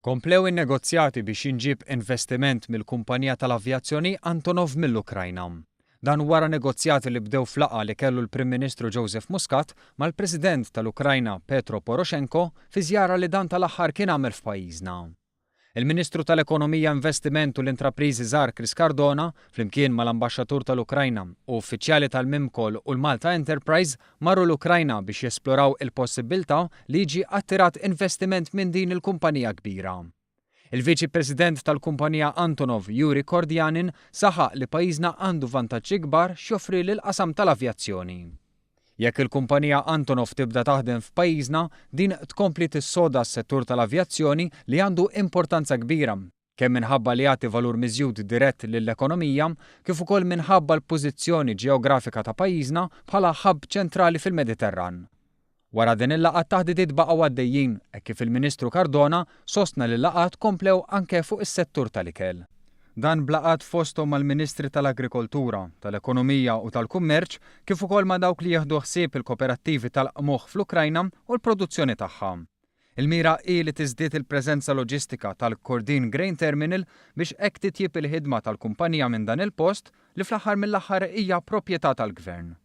Komplew in-negozjati biex jinġieb investiment mill-kumpanija tal-avjazzjoni Antonov mill-Ukrajna. Dan wara negozjati li bdew f'laqgħa li kellu l-Prim Ministru Joseph Muscat mal-President tal-Ukrajna Petro Poroshenko fi żjara li dan tal-aħħar kien għamel f'pajjiżna. Il-Ministru tal-Ekonomija, Investiment u l-Intrapriżi Żgħar Chris Cardona, flimkien mal-Ambaxxatur tal-Ukrajna u uffiċjali tal-Mimcol u l-Malta Enterprise marru l-Ukrajna biex jesploraw il-possibbiltà li jiġi attirat investiment minn din il-kumpanija kbira. Il-Viċi President tal-kumpanija Antonov, Yuri Kordyanin, saħaq li pajjiżna għandu vantaġġi kbar x'joffri lill-qasam tal-avjazzjoni. Jekk il-kumpanija Antonov tibda taħdem f'pajjiżna, din tkompli tissoda s-settur tal-avjazzjoni li għandu importanza kbira, kemm minħabba li jagħti valur miżjud dirett lill-ekonomija, kif ukoll minħabba l-pożizzjoni ġeografika ta' pajjiżna bħala hub ċentrali fil-Mediterran. Wara din il-laqgħa t-taħdidiet baqgħu għaddejjin hekk kif il-Ministru Cardona sostna li l-laqgħat komplew anke fuq is-settur tal-ikel. Dan b'laqgħat fosthom mal-Ministri tal-Agrikoltura, tal-Ekonomija u tal-Kummerċ kif ukoll ma' dawk li jieħdu ħsieb il-koperattivi tal-qmuħ fl-Ukrajna u l-produzzjoni tagħha. Il-mira hi li tiżdied il-preżenza loġistika tal-Kordin Grain Terminal biex hekk titjieb il-ħidma tal-kumpanija minn dan il-post li fl-aħħar mill-aħħar hija proprjetà tal-Gvern.